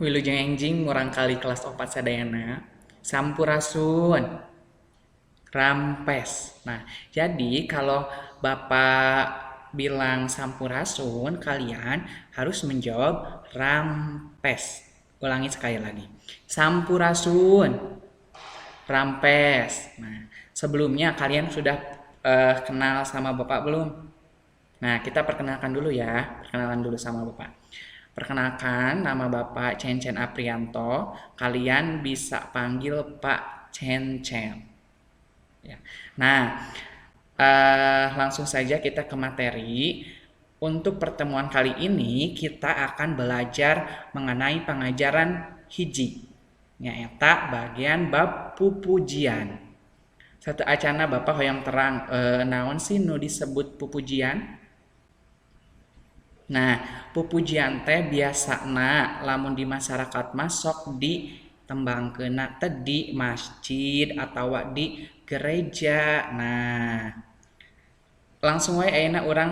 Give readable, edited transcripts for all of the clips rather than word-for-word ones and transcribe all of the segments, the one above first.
Wilujeng enjing murangkalih kelas 4 sadayana. Sampurasun. Rampes. Nah, jadi kalau Bapak bilang sampurasun, kalian harus menjawab rampes. Ulangi sekali lagi. Sampurasun. Rampes. Nah, sebelumnya kalian sudah kenal sama Bapak belum? Nah, kita perkenalkan dulu ya. Perkenalan dulu sama Bapak. Perkenalkan, nama Bapak Cencen Aprianto. Kalian bisa panggil Pak Cencen. Ya. Nah, langsung saja kita ke materi. Untuk pertemuan kali ini kita akan belajar mengenai pengajaran hiji, nyaeta bagian bab pupujian. Sateuacanna Bapak hoyong terang, naon sih nu disebut pupujian? Nah, pupujian teh biasana lamun di masyarakat mah sok ditembangkeunna teh di masjid atawa di gereja. Nah, langsung wae ayeuna urang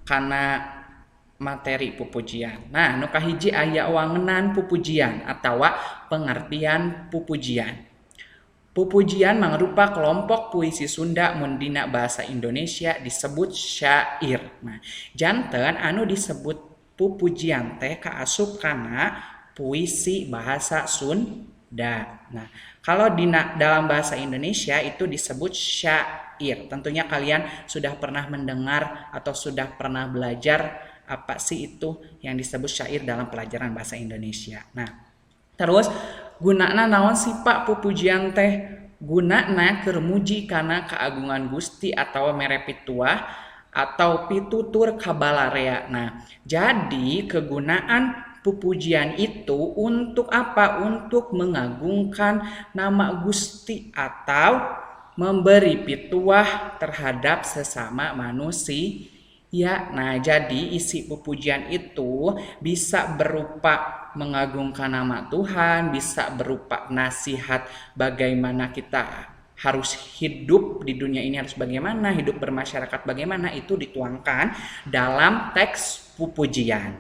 kana materi pupujian. Nah, nu kahiji aya wangenan pupujian atawa pengertian pupujian. Pupujian mangrupa kelompok puisi Sunda mun dina bahasa Indonesia disebut syair. Nah, janten anu disebut pupujian teh kaasup kana puisi bahasa Sunda. Nah, kalau dina dalam bahasa Indonesia itu disebut syair. Tentunya kalian sudah pernah mendengar atau sudah pernah belajar apa sih itu yang disebut syair dalam pelajaran bahasa Indonesia. Nah, terus gunana naon sih, Pak, pupujian teh? Gunana keur muji kana keagungan Gusti atau mere pituah atau pitutur ka balarea. Nah, jadi kegunaan pupujian itu untuk apa? Untuk mengagungkan nama Gusti atau memberi pituah terhadap sesama manusia. Nah, jadi isi pupujian itu bisa berupa mengagungkan nama Tuhan, bisa berupa nasihat bagaimana kita harus hidup di dunia ini, harus bagaimana, hidup bermasyarakat bagaimana, itu dituangkan dalam teks pupujian.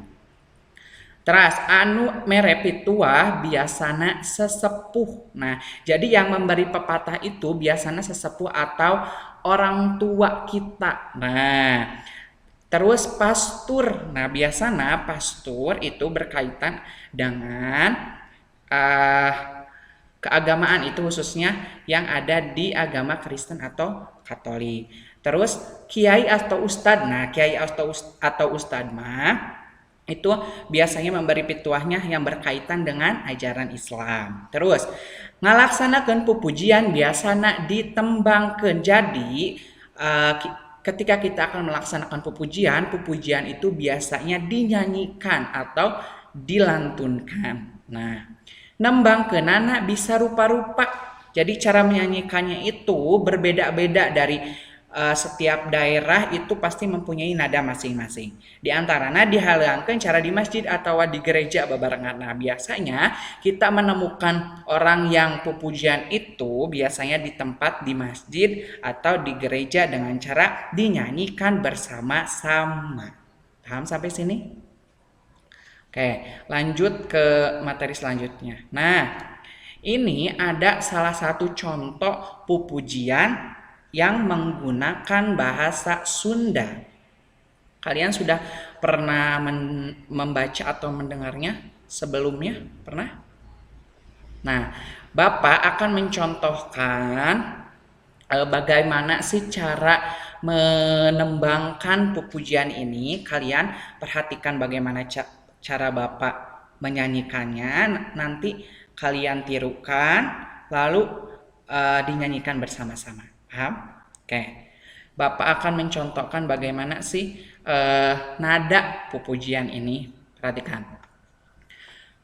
Teras anu mere pituah biasana sesepuh. Nah, jadi yang memberi pepatah itu biasanya sesepuh atau orang tua kita. Nah, terus pastur. Nah, biasanya pastur itu berkaitan dengan keagamaan, itu khususnya yang ada di agama Kristen atau Katolik. Terus kiai atau ustad. Nah, kiai atau ustad mah itu biasanya memberi pituahnya yang berkaitan dengan ajaran Islam. Terus ngalaksanakan pupujian biasana ditembangkan. Jadi ketika kita akan melaksanakan pupujian, pupujian itu biasanya dinyanyikan atau dilantunkan. Nah, nembangkeunana bisa rupa-rupa. Jadi cara menyanyikannya itu berbeda-beda dari setiap daerah, itu pasti mempunyai nada masing-masing. Di antaranya dihalangkan cara di masjid atau di gereja babarengan. Nah, biasanya kita menemukan orang yang pupujian itu biasanya di tempat di masjid atau di gereja dengan cara dinyanyikan bersama-sama. Paham sampai sini? Oke, lanjut ke materi selanjutnya. Nah, ini ada salah satu contoh pupujian yang menggunakan bahasa Sunda. Kalian sudah pernah membaca atau mendengarnya sebelumnya? Pernah? Nah, Bapak akan mencontohkan bagaimana sih cara menembangkan pupujian ini. Kalian perhatikan bagaimana cara Bapak menyanyikannya. Nanti kalian tirukan, lalu dinyanyikan bersama-sama. Paham? Oke. Bapak akan mencontohkan bagaimana sih nada pupujian ini. Perhatikan.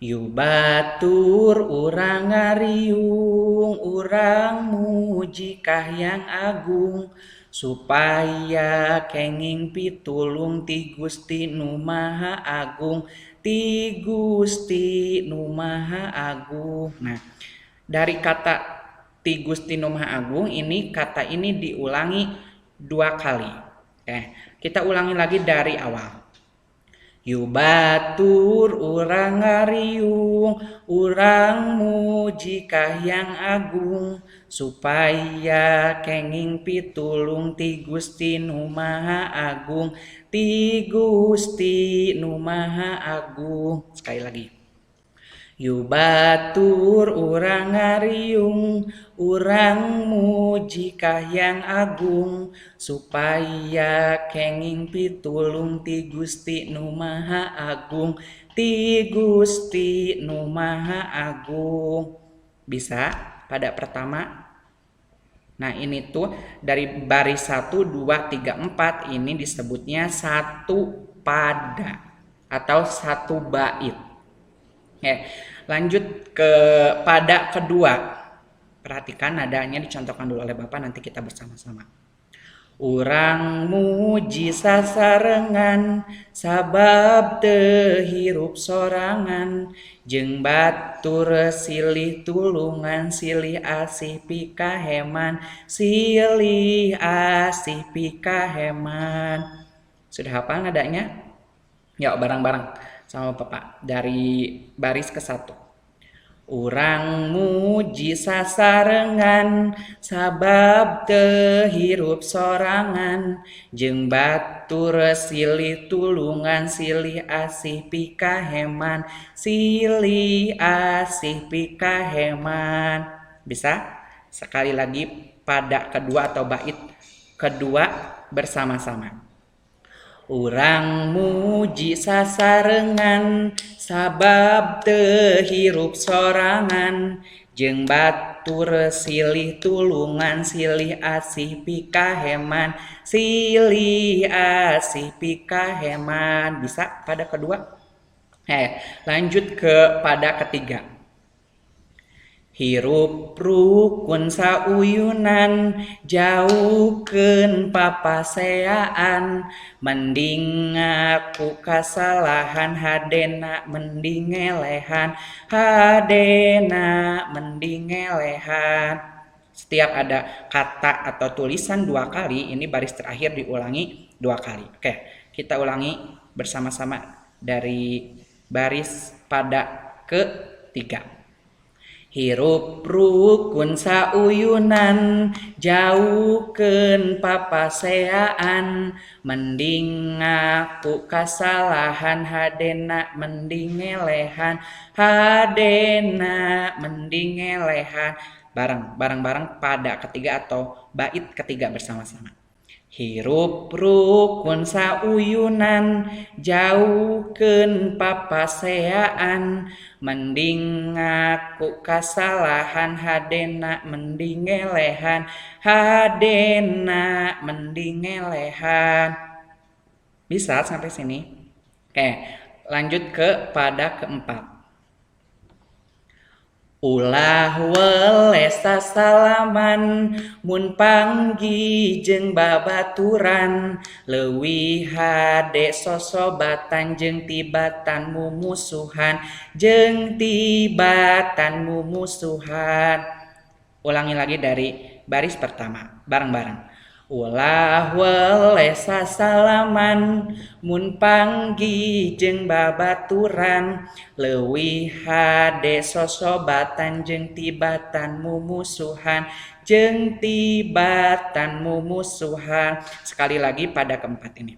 Yu batur urang ngariung, urang muji Kahiyang Agung, supaya kenging pitulung ti Gusti Nu Maha Agung, ti Gusti Nu Maha Agung. Nah, dari kata ti Gusti Nu Maha Agung ini, kata ini diulangi dua kali. Oke, kita ulangi lagi dari awal. Yu batur urang ngariung, urang muji Kahiyang Agung, supaya kenging pitulung ti Gusti Nu Maha Agung, ti Gusti Nu Maha Agung. Sekali lagi. Yu batur urang ngariung, urang muji Kahiyang Agung, supaya kenging pitulung ti Gusti Nu Maha Agung, ti Gusti Nu Maha Agung. Bisa pada pertama? Nah, ini tuh dari baris 1, 2, 3, 4 ini disebutnya satu pada atau satu bait. Oke, lanjut ke pada kedua. Perhatikan nadanya dicontohkan dulu oleh Bapak, nanti kita bersama-sama. Urang muji sasarengan, sabab teu hirup sorangan, jeung batur silih tulungan, silih asih pikaheman, silih asih pikaheman. Sudah hafal nadanya? Yuk bareng-bareng sama Bapak dari baris ke 1. Urang muji sasarengan, sabab teu hirup sorangan, jeung batur silih tulungan, silih asih pikaheman, silih asih pikaheman. Bisa? Sekali lagi pada kedua atau bait kedua bersama-sama. Urang muji sasarengan, sabab teu hirup sorangan, jeung batur silih tulungan, silih asih pikaheman, silih asih pikaheman. Bisa pada kedua? Lanjut ke pada ketiga. Hirup rukun sauyunan, jauhkeun papaseaan, mending ngaku kasalahan, hadena mending ngelehan, hadena mending ngelehan. Setiap ada kata atau tulisan dua kali, ini baris terakhir diulangi dua kali. Oke, kita ulangi bersama-sama dari baris pada ketiga. Hirup rukun sauyunan, jauhkeun papaseaan, mending ngaku kasalahan, hadena mending ngelehan, hadena mending ngelehan. Bareng-bareng pada ketiga atau bait ketiga bersama-sama. Hirup rukun sauyunan, jauhkeun papaseaan, mending ngaku kasalahan, hadena mending ngelehan, hadena mending ngelehan. Bisa sampai sini? Oke, lanjut ke pada keempat. Ulah weleh sasalaman, mun panggih jeung babaturan, leuwih hade sosobatan jeung tibatan mumusuhan, jeung tibatan mumusuhan. Ulangi lagi dari baris pertama, bareng-bareng. Ulah weleh sasalaman, mun panggih jeung babaturan, leuwih hade sosobatan jeung tibatan mumusuhan, jeung tibatan mumusuhan. Sekali lagi pada keempat ini.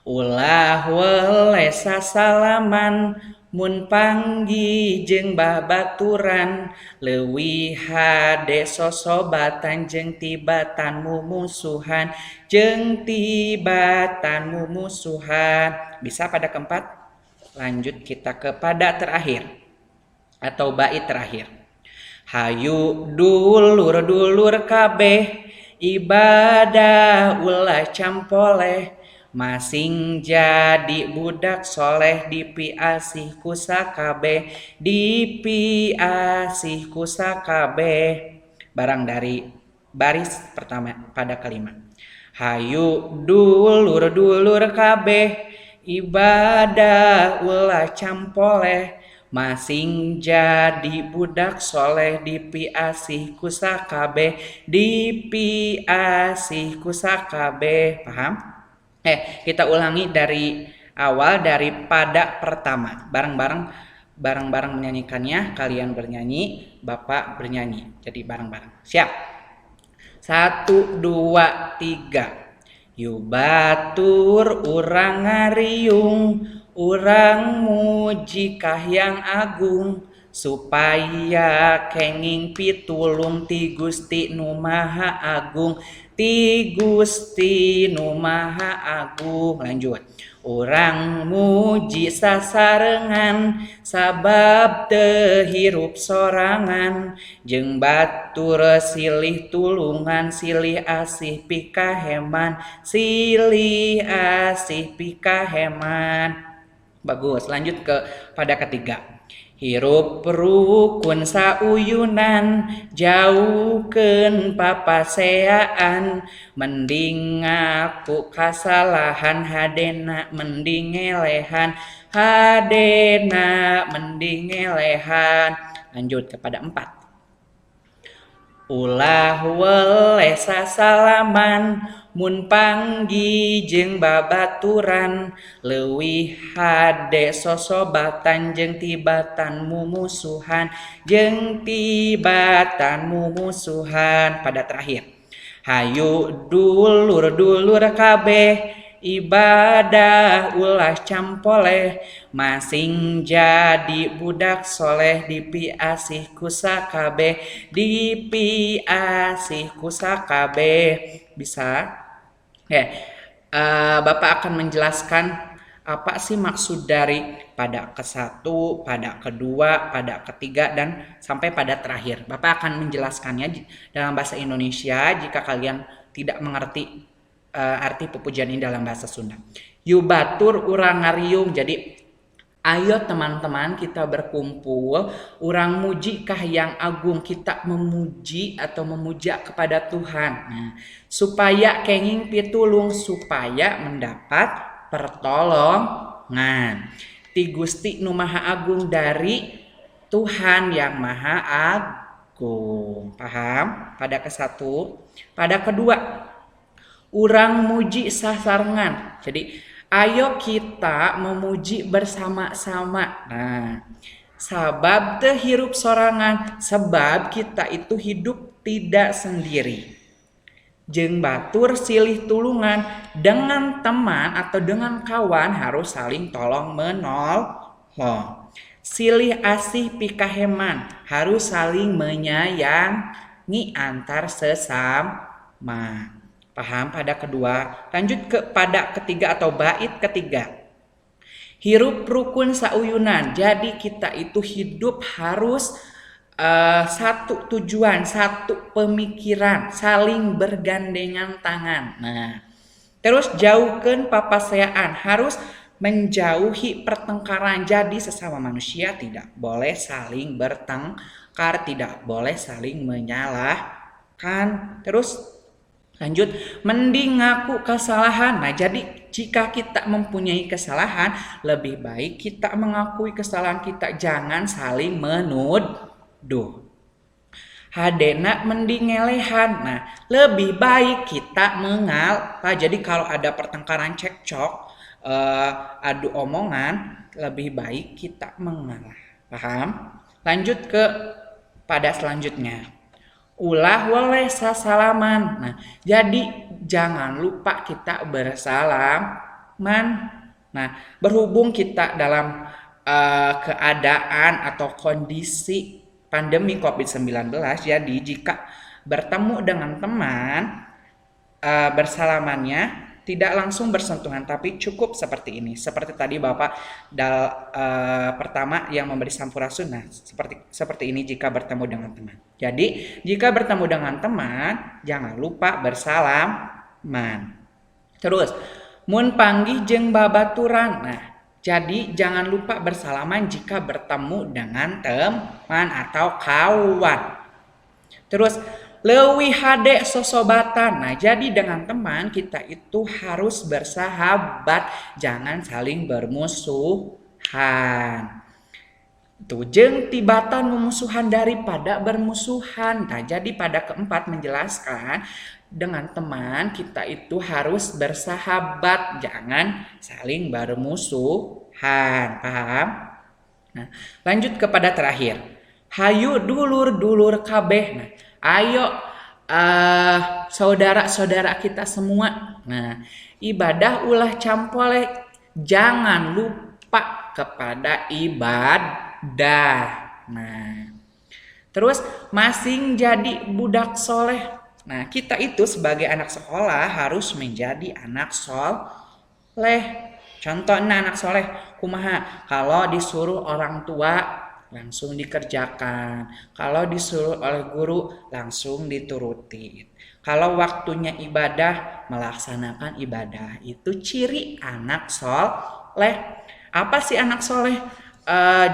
Ulah weleh sasalaman, mun panggih jeung babaturan, leuwih hade sosobatan jeung tibatan mumusuhan, jeung tibatan mumusuhan. Bisa pada keempat? Lanjut kita kepada terakhir atau bait terakhir. Hayu dulur-dulur kabeh, ibadah ulah campoleh, masing jadi budak soleh, dipiasih ku sakabeh, dipiasih ku sakabeh. Barang dari baris pertama pada kelima. Hayu dulur-dulur kabeh, ibadah ulah campoleh, masing jadi budak soleh, dipiasih ku sakabeh, dipiasih ku sakabeh. Paham? Kita ulangi dari Awal daripada pertama. Bareng-bareng bareng-bareng menyanyikannya, kalian bernyanyi, Bapak bernyanyi. Jadi bareng-bareng. Siap. 1, 2, 3. Yu batur urang ngariung, urang muji Kahiyang Agung, supaya kenging pitulung ti Gusti Nu Maha Agung, ti Gusti Nu Maha Agung. Lanjut. Urang muji sasarengan, sabab teu hirup sorangan, jeung batur silih tulungan, silih asih pikaheman, silih asih pikaheman. Bagus, lanjut ke pada ketiga. Hirup rukun sauyunan, jauhkeun papaseaan, mending ngaku kasalahan hadena mending ngelehan, hadena mending ngelehan. Lanjut kepada 4. Ulah weleh sasalaman, mun panggih jeung babaturan, leuwih hade sosobatan jeung tibatan mumusuhan, jeung tibatan mumusuhan. Pada terakhir, hayu dulur-dulur kabeh, ibadah ulah campoleh, masing jadi budak soleh, dipiasih ku sakabeh, dipiasih ku sakabeh. Bisa? Oke, Bapak akan menjelaskan apa sih maksud dari pada ke-1, pada kedua, pada ketiga, dan sampai pada terakhir. Bapak akan menjelaskannya dalam bahasa Indonesia jika kalian tidak mengerti arti pupujian ini dalam bahasa Sunda. Yu batur urang ngariung. Jadi ayo teman-teman kita berkumpul, urang muji Kahiyang Agung, kita memuji atau memuja kepada Tuhan. Nah, supaya kenging pitulung, supaya mendapat pertolongan. Ti Gusti Nu Maha Agung, dari Tuhan yang Maha Agung. Paham? Pada ke-1, pada kedua, urang muji sasarengan. Jadi ayo kita memuji bersama-sama. Nah, sabab teu hirup sorangan, sebab kita itu hidup tidak sendiri. Jeung batur silih tulungan, dengan teman atau dengan kawan harus saling tolong menolong. Silih asih pikaheman, harus saling menyayangi antar sesama. Paham pada kedua? Lanjut ke pada ketiga atau bait ketiga. Hirup rukun sauyunan. Jadi kita itu hidup harus satu tujuan, satu pemikiran, saling bergandengan tangan. Nah, terus jauhkan papaseaan, harus menjauhi pertengkaran. Jadi sesama manusia tidak boleh saling bertengkar, tidak boleh saling menyalahkan. Terus lanjut, mending ngaku kesalahan. Nah, jadi jika kita mempunyai kesalahan, lebih baik kita mengakui kesalahan kita, jangan saling menuduh. Hadena mending ngelehan. Nah, lebih baik kita mengalah. Jadi kalau ada pertengkaran, cekcok, adu omongan, lebih baik kita mengalah. Paham? Lanjut ke pada selanjutnya. Ulah weleh sasalaman. Nah, jadi jangan lupa kita bersalaman. Nah, berhubung kita dalam keadaan atau kondisi pandemi COVID-19, jadi jika bertemu dengan teman, bersalamannya tidak langsung bersentuhan, tapi cukup seperti ini. Seperti tadi Bapak pertama yang memberi sampurasun, nah seperti ini jika bertemu dengan teman. Jadi jika bertemu dengan teman, jangan lupa bersalaman. Terus, mun panggih jeung babaturan. Nah, jadi jangan lupa bersalaman jika bertemu dengan teman atau kawan. Terus, leuwih hade sosobatan. Nah, jadi dengan teman kita itu harus bersahabat, jangan saling bermusuhan. Tuh, jeung tibatan mumusuhan daripada bermusuhan. Nah, jadi pada keempat menjelaskan dengan teman kita itu harus bersahabat, jangan saling bermusuhan. Paham? Nah, lanjut kepada terakhir. Hayu dulur-dulur kabeh. Nah, ayo saudara-saudara kita semua. Nah, ibadah ulah campole, jangan lupa kepada ibadah. Nah, terus masing jadi budak soleh. Nah, kita itu sebagai anak sekolah harus menjadi anak soleh. Contohnya anak soleh, kumaha? Kalau disuruh orang tua langsung dikerjakan. Kalau disuruh oleh guru langsung dituruti. Kalau waktunya ibadah, melaksanakan ibadah. Itu ciri anak soleh. Apa sih anak soleh?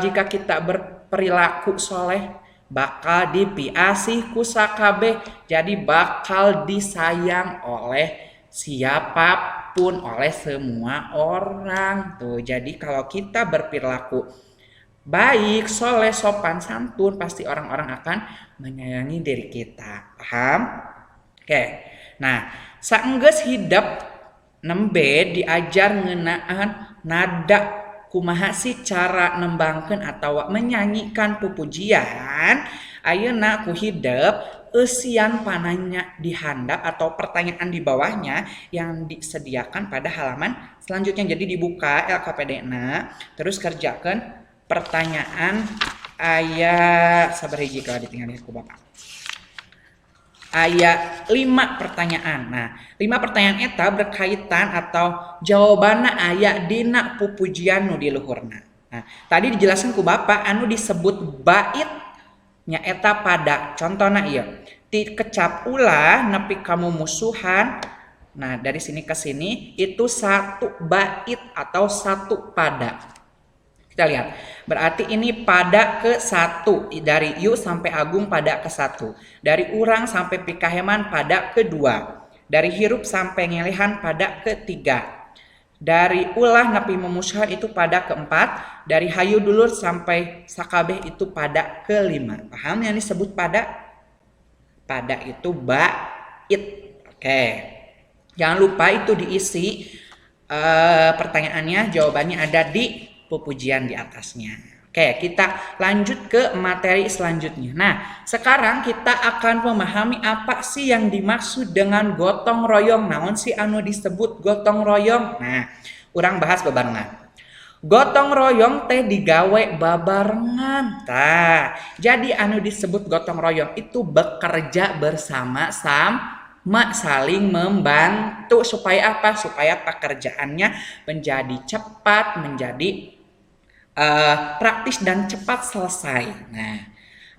Jika kita berperilaku soleh, bakal dipiasih ku sakabeh, jadi bakal disayang oleh siapapun, oleh semua orang. Tuh, jadi kalau kita berperilaku baik, soleh, sopan, santun, pasti orang-orang akan menyayangi diri kita. Paham? Oke. Nah, saenggeus hidep nembe diajar ngeunaan nada kumaha sih cara nembangkeun atau menyanyikan pupujian. Ayeuna ku hidep eusian pananya di handap atau pertanyaan di bawahnya yang disediakan pada halaman selanjutnya. Jadi dibuka LKPD-na, terus kerjakan pertanyaan aya sabar hiji kalau ditinggalin ku Bapak. Aya 5 pertanyaan. Nah, 5 pertanyaan eta berkaitan atau jawabanna aya dina pupujian nu di luhurna. Nah, tadi dijelaskan ku Bapak anu disebut bait nyaeta pada contohna ieu. Ti kecap ulah nepi ka mumusuhan. Nah, dari sini ke sini itu satu bait atau satu pada. Kita lihat, berarti ini pada ke 1, dari yu sampai agung pada ke 1, dari urang sampai pikaheman pada ke 2, dari hirup sampai ngelehan pada ke 3, dari ulah nepi memusuhan itu pada ke 4, dari hayu dulur sampai sakabeh itu pada ke 5. Paham yang disebut pada? Pada itu bait. Oke, jangan lupa itu diisi pertanyaannya, jawabannya ada di pupujian di atasnya. Oke, kita lanjut ke materi selanjutnya. Nah, sekarang kita akan memahami apa sih yang dimaksud dengan gotong royong. Naon sih anu disebut gotong royong? Nah, urang bahas bebarengan. Gotong royong teh digawe babarengan. Tah, jadi anu disebut gotong royong itu bekerja bersama-sama, saling membantu supaya apa? Supaya pekerjaannya menjadi cepat, menjadi praktis dan cepat selesai. Nah,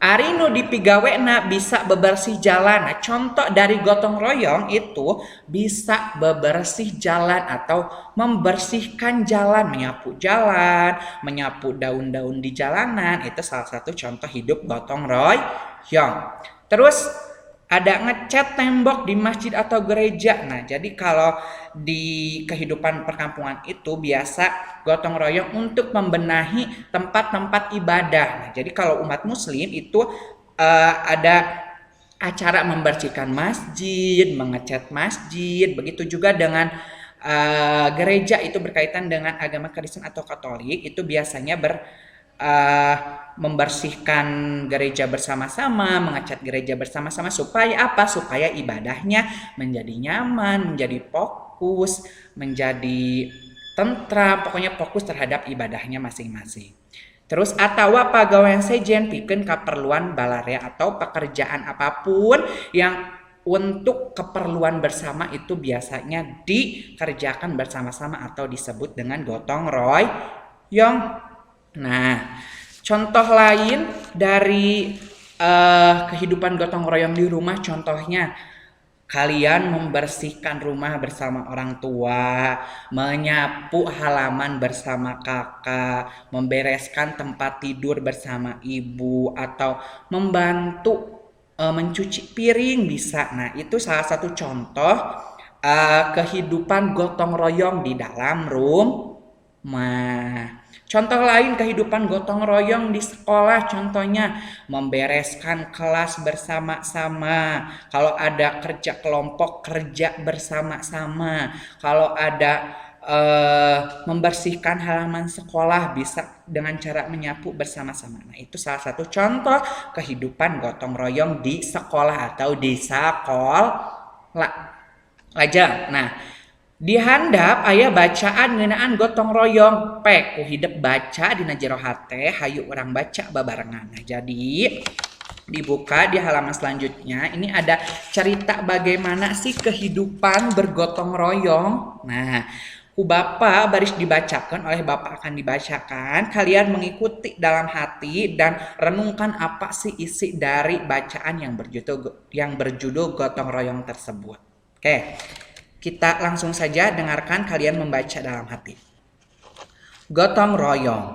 ari nu dipigawena bisa bebersih jalan. Nah, contoh dari gotong royong itu bisa bebersih jalan atau membersihkan jalan, menyapu jalan, menyapu daun-daun di jalanan. Itu salah satu contoh hidup gotong royong. Terus ada ngecat tembok di masjid atau gereja. Nah, jadi kalau di kehidupan perkampungan itu biasa gotong royong untuk membenahi tempat-tempat ibadah. Nah, jadi kalau umat muslim itu ada acara membersihkan masjid, mengecat masjid, begitu juga dengan gereja itu berkaitan dengan agama Kristen atau Katolik itu biasanya membersihkan gereja bersama-sama, mengecat gereja bersama-sama supaya apa? Supaya ibadahnya menjadi nyaman, menjadi fokus, menjadi tentram, pokoknya fokus terhadap ibadahnya masing-masing. Terus atawa pagawean sejen pikeun kaperluan balarea atau pekerjaan apapun yang untuk keperluan bersama itu biasanya dikerjakan bersama-sama atau disebut dengan gotong royong. Nah, contoh lain dari kehidupan gotong royong di rumah, contohnya kalian membersihkan rumah bersama orang tua, menyapu halaman bersama kakak, membereskan tempat tidur bersama ibu, atau membantu mencuci piring bisa. Nah, itu salah satu contoh kehidupan gotong royong di dalam rumah. Contoh lain kehidupan gotong royong di sekolah, contohnya membereskan kelas bersama-sama. Kalau ada kerja kelompok, kerja bersama-sama. Kalau ada membersihkan halaman sekolah bisa dengan cara menyapu bersama-sama. Nah, itu salah satu contoh kehidupan gotong royong di sekolah atau di sekolah. Lajeng, nah di handap aya bacaan ngeunaan gotong royong. Pek ku hidep baca dina jero hate, hayu urang baca babarengan. Nah, jadi dibuka di halaman selanjutnya, ini ada cerita bagaimana sih kehidupan bergotong royong. Nah, ku Bapak baris dibacakan, oleh Bapak akan dibacakan. Kalian mengikuti dalam hati dan renungkan apa sih isi dari bacaan yang berjudul gotong royong tersebut. Oke. Kita langsung saja dengarkan, kalian membaca dalam hati. Gotong royong.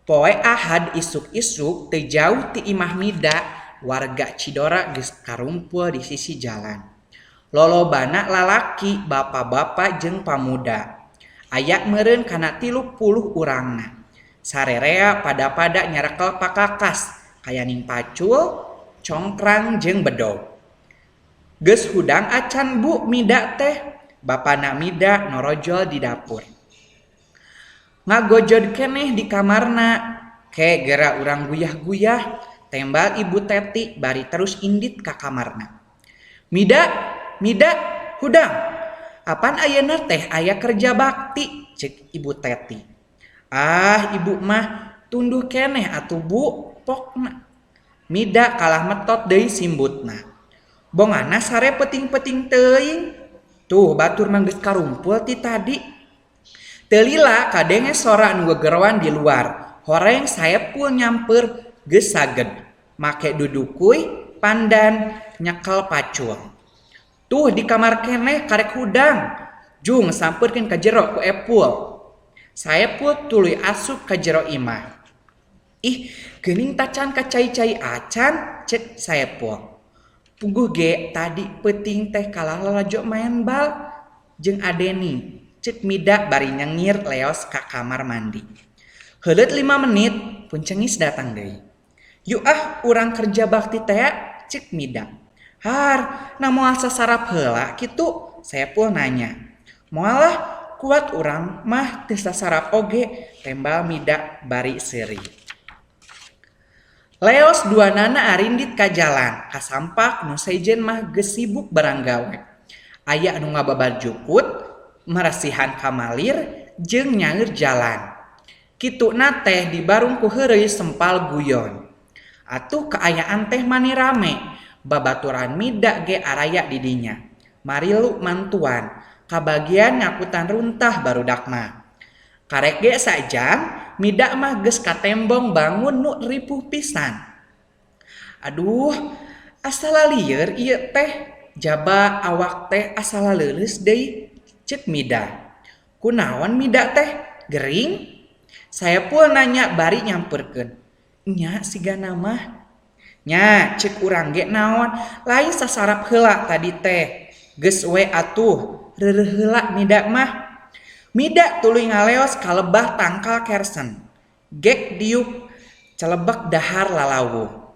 Poe Ahad isuk-isuk teu jauh ti imah Mida, warga Cidora geus karumpul di sisi jalan. Lolobana lalaki, bapak-bapak jeung pamuda. Aya meureun kana 30 urangna. Sarerea pada-pada nyarekel pakakas, kayaning pacul, congkrang jeung bedog. "Geus hudang acan, Bu?" Mida teh. Bapana Mida norojol di dapur. "Ngagojod keneh di kamarna. Ke gera urang guyah-guyah," tembal Ibu Teti bari terus indit ka kamarna. "Mida, Mida, hudang. Apan ayeuna teh aya kerja bakti," cek Ibu Teti. "Ah, Ibu mah tunduh keneh atuh, Bu," pokna. Mida kalah metot deui simbutna. "Bongana sare peuting-peuting teuing. Tuh batur mah geus karumpul ti tadi." Teu lila kadenge sora nu gegeroan di luar. Horeng Saepul nyamper, geus saged. Make dudukuy, pandan, nyekel pacul. "Tuh di kamar keneh karek hudang. Jung sampeurkeun ka jero ku Epul." Saepul tuluy asup ka jero imah. "Ih, geuning tacan kacai-cai acan," cek Saepul. "Puguh ge tadi peuting teh kalah lalajo maen bal jeung Adeni," cek Mida bari nyengir leos ka kamar mandi. Heuleut 5 menit, pun Cengis datang deui. "Yuk ah, urang kerja bakti tea," cek Mida. "Har, na moal sasarap heula kitu?" Saepul nanya. "Moal lah, kuat urang mah teu sasarap oge," tembal Mida bari seuri. Leos duanana arindit ka jalan, kasampak nu sejen mah geus sibuk barang gawe. Aya nu ngababar jukut, marasihan kamalir, jeung nyaeur jalan. Kituna teh dibarung ku heureuy sempal guyon. Atuh kaayaan teh mani rame, babaturan Mida ge araya di dinya. Marilu mantuan, kabagian ngakutan runtah barudak mah. Karek ge sajam, Mida mah geus katembong bangun nu ripuh pisan. "Aduh, asa lalieur ieu teh, jaba awak teh asa laleuleus deui," cek Mida. "Kunaon Mida teh, gering?" Saepul nanya bari nyamperkeun. "Nya sigana mah." "Nya cek urang ge naon, lain sasarap heula tadi teh. Geus we atuh, reureuh heula Mida mah." Mida tuluy ngaleos ka lebah tangkal kersen. Gek diuk celebek dahar lalawuh.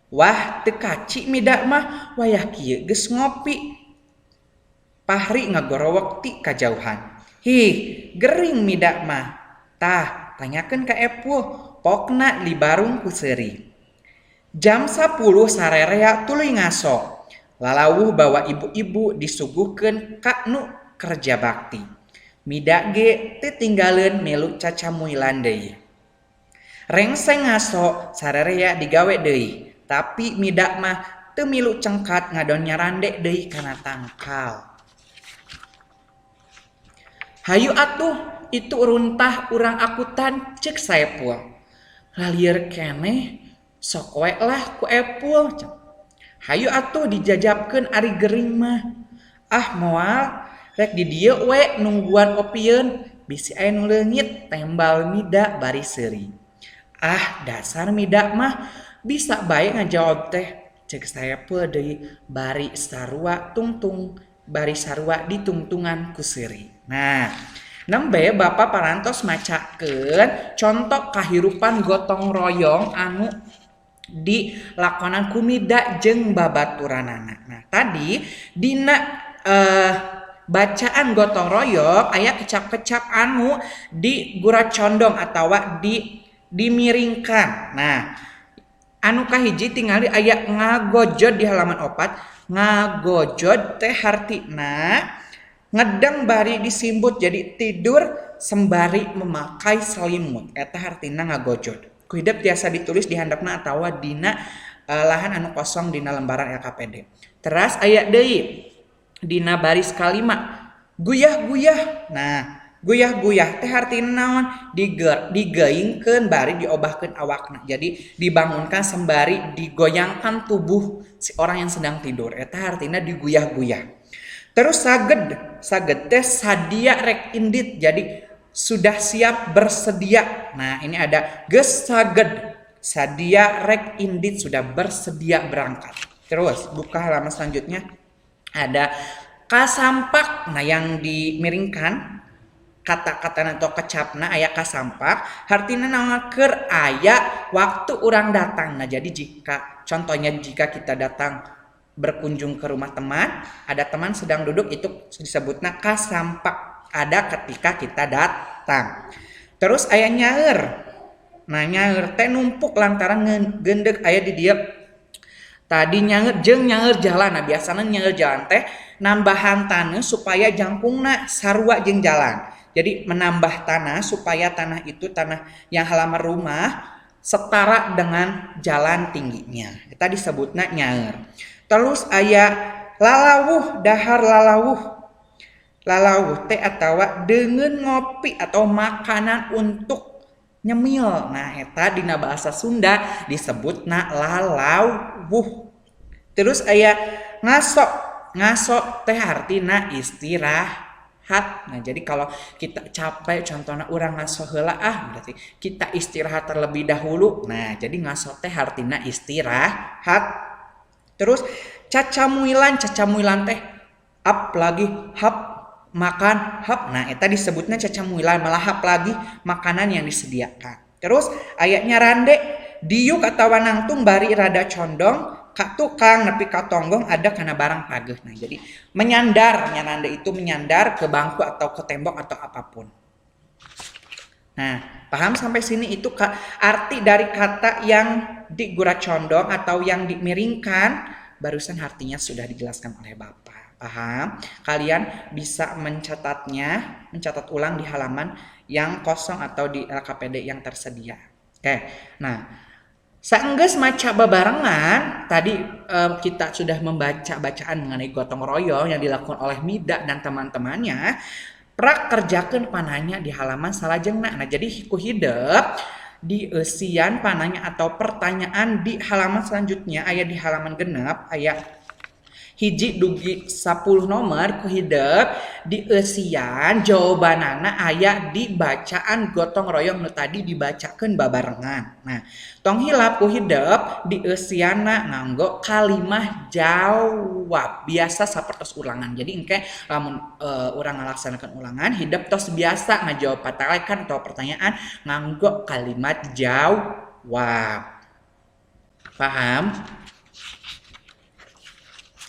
"Wah, teu kaci Mida mah, wayah kieu geus ngopi." Pahri ngagorowok ti kajauhan. "Hih, gering Mida mah. Tah, tanyakeun ka Epul," pokna dibarung ku seuri. Jam 10 sarerea tuluy ngaso. Lalawuh bawa ibu-ibu disuguhkeun ka nu kerja bakti. Mida ge teu tinggaleun milu cacamuilan deui. Rengseng ngaso sarerea digawe deui, tapi Mida mah teu milu cengkat ngadon nyarande deui kana tangkal. "Hayu atuh, itu runtah urang akutan," cek Saepul. "Lalieur keneh, sok we lah ku Epul." "Hayu atuh dijajabkeun ari gering mah." "Ah, moal, rek di dieu we nungguan opieun, bisi aya nu leungit," tembal Mida bari seuri. "Ah, dasar Mida mah bisa bae ngajawab teh," cek Saepul deui bari sarua tungtung, bari sarua ditungtungan ku seuri. Nah, Nembe Bapak parantos macakeun contoh kahirupan gotong royong anu dilakonan ku Mida jeung babaturanana. Nah, tadi dina bacaan gotong royong aya kecap-kecap anu diguracondong atawa dimiringkan. Nah, anu kahiji tingali aya ngagojod di halaman 4. Ngagojod teh hartina ngedeng bari disimbut, jadi tidur sembari memakai selimut. Eta hartina ngagojod. Ku hidep tiasa ditulis di handapna atawa dina lahan anu kosong dina lembaran LKPD. Teras aya deui dina baris kalima, guyah-guyah. Nah, guyah-guyah teh hartina naon? Digeingkeun bari diobahkeun awakna. Jadi dibangunkan sembari digoyangkan tubuh si orang yang sedang tidur. Eta hartina diguyah-guyah. Terus saged, saged teh sadia rek indit. Jadi sudah siap bersedia. Nah, ini ada geus saged, sadia rek indit, sudah bersedia berangkat. Terus buka halaman selanjutnya ada kasampak. Nah, yang dimiringkan kata-kata atau kecapna aya kasampak, hartina naon? Keur aya waktu orang datang. Nah, jadi jika contohnya jika kita datang berkunjung ke rumah teman, ada teman sedang duduk, itu disebutna kasampak, ada ketika kita datang. Terus aya nyaeur. Nah, nyaeur teh numpuk lantaran gendek aya di dieu. Tadi nyaeur jeung nyaeur jalan. Nah, biasanya nyaeur jalan teh nambahan tanah supaya jangkungna sarua jeung jalan. Jadi menambah tanah supaya tanah itu, tanah yang halaman rumah setara dengan jalan tingginya. Eta disebutna nyaeur. Terus aya lalawuh, dahar lalawuh. Lalawuh teh atawa dengan ngopi atau makanan untuk nyemil. Nah, eta dina bahasa Sunda disebutna lalawuh. Terus aya ngaso. Ngaso teh artina istirahat. Nah, jadi kalau kita capek, contohnya urang ngaso heula ah, berarti kita istirahat terlebih dahulu. Nah, jadi ngaso teh artina istirahat. Terus cacamuilan, cacamuilan teh up lagi, hap, makan, hap. Nah, eta disebutnya cacamuilan, melahap lagi makanan yang disediakan. Terus ayatnya rande, diuk atawa nangtung bari rada condong ka tukang nepi ka tonggong ada karena barang pageh. Nah, jadi menyandar, nyarande itu menyandar ke bangku atau ke tembok atau apapun. Nah, paham sampai sini itu arti dari kata yang diguracondong atau yang dimiringkan, barusan artinya sudah dijelaskan oleh Bapak. Paham? Kalian bisa mencatatnya, mencatat ulang di halaman yang kosong atau di LKPD yang tersedia. Oke, nah, saenggeus maca babarengan, tadi kita sudah membaca bacaan mengenai gotong royong yang dilakukan oleh Mida dan teman-temannya. Prakerjakeun pananya di halaman salajengna. Nah, jadi ku hidep dieusian pananya atau pertanyaan di halaman selanjutnya, aya di halaman 6, aya 1 dugi 10 nomor, ku hidep dieusian jawabanana aya di bacaan gotong royong nu tadi dibacakeun babarengan. Nah, tong hilap ku hidep dieusianna nganggo kalimah jawab biasa sapertos ulangan. Jadi engke lamun urang ngalaksanakeun ulangan, hidep tos biasa ngajawab patalekan atau pertanyaan nganggo kalimat jawab. Paham?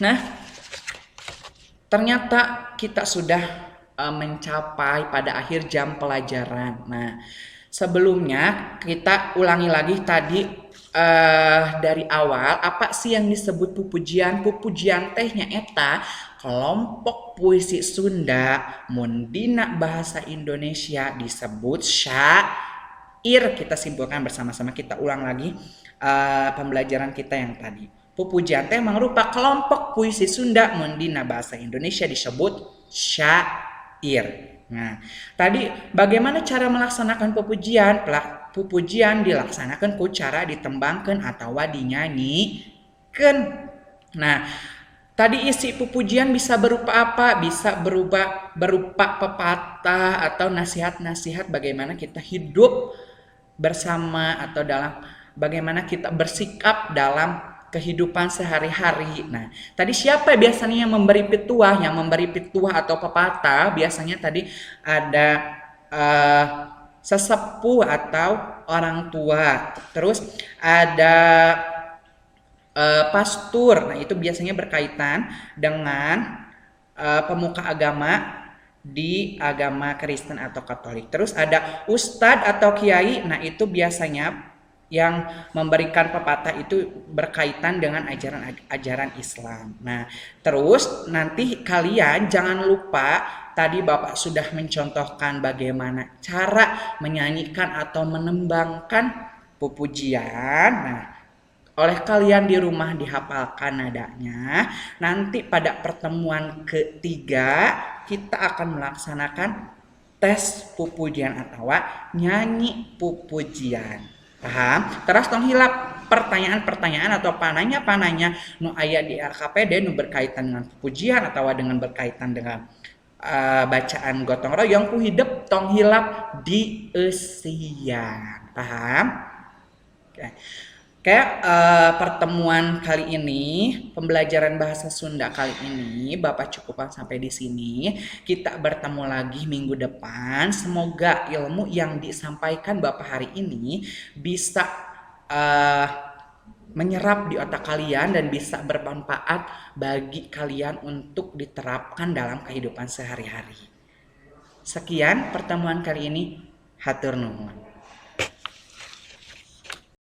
Nah, ternyata kita sudah mencapai pada akhir jam pelajaran. Nah, sebelumnya kita ulangi lagi tadi dari awal, apa sih yang disebut pupujian? Pupujian teh nyaeta kelompok puisi Sunda mun dina bahasa Indonesia disebut syair. Kita simpulkan bersama-sama, kita ulang lagi pembelajaran kita yang tadi. Pupujian teh mangrupa kelompok puisi Sunda mun dina bahasa Indonesia disebut syair. Nah, tadi bagaimana cara melaksanakan pupujian? Pupujian dilaksanakan ku cara ditembangkan atau dinyanyikan. Nah, tadi isi pupujian bisa berupa apa? Bisa berupa pepatah atau nasihat-nasihat bagaimana kita hidup bersama atau dalam bagaimana kita bersikap dalam kehidupan sehari-hari. Nah, tadi siapa biasanya yang memberi pituah? Yang memberi pituah atau pepatah biasanya tadi ada sesepuh atau orang tua. Terus ada pastur. Nah, itu biasanya berkaitan dengan pemuka agama di agama Kristen atau Katolik. Terus ada ustadz atau kiai. Nah, itu biasanya yang memberikan pepatah itu berkaitan dengan ajaran-ajaran Islam. Nah, terus nanti kalian jangan lupa, tadi Bapak sudah mencontohkan bagaimana cara menyanyikan atau menembangkan pupujian. Nah, oleh kalian di rumah dihafalkan nadanya. Nanti pada pertemuan ketiga kita akan melaksanakan tes pupujian atau nyanyi pupujian. Paham? Terus tong hilap pertanyaan-pertanyaan atau pananya-pananya nu aya di LKPD nu berkaitan dengan pujian atau dengan berkaitan dengan bacaan gotong royong ku hidep, tong hilap dieusian. Paham? Oke. Kayak pertemuan kali ini, pembelajaran bahasa Sunda kali ini, Bapak cukupkan sampai di sini. Kita bertemu lagi minggu depan. Semoga ilmu yang disampaikan Bapak hari ini bisa menyerap di otak kalian dan bisa bermanfaat bagi kalian untuk diterapkan dalam kehidupan sehari-hari. Sekian pertemuan kali ini. Hatur nuhun.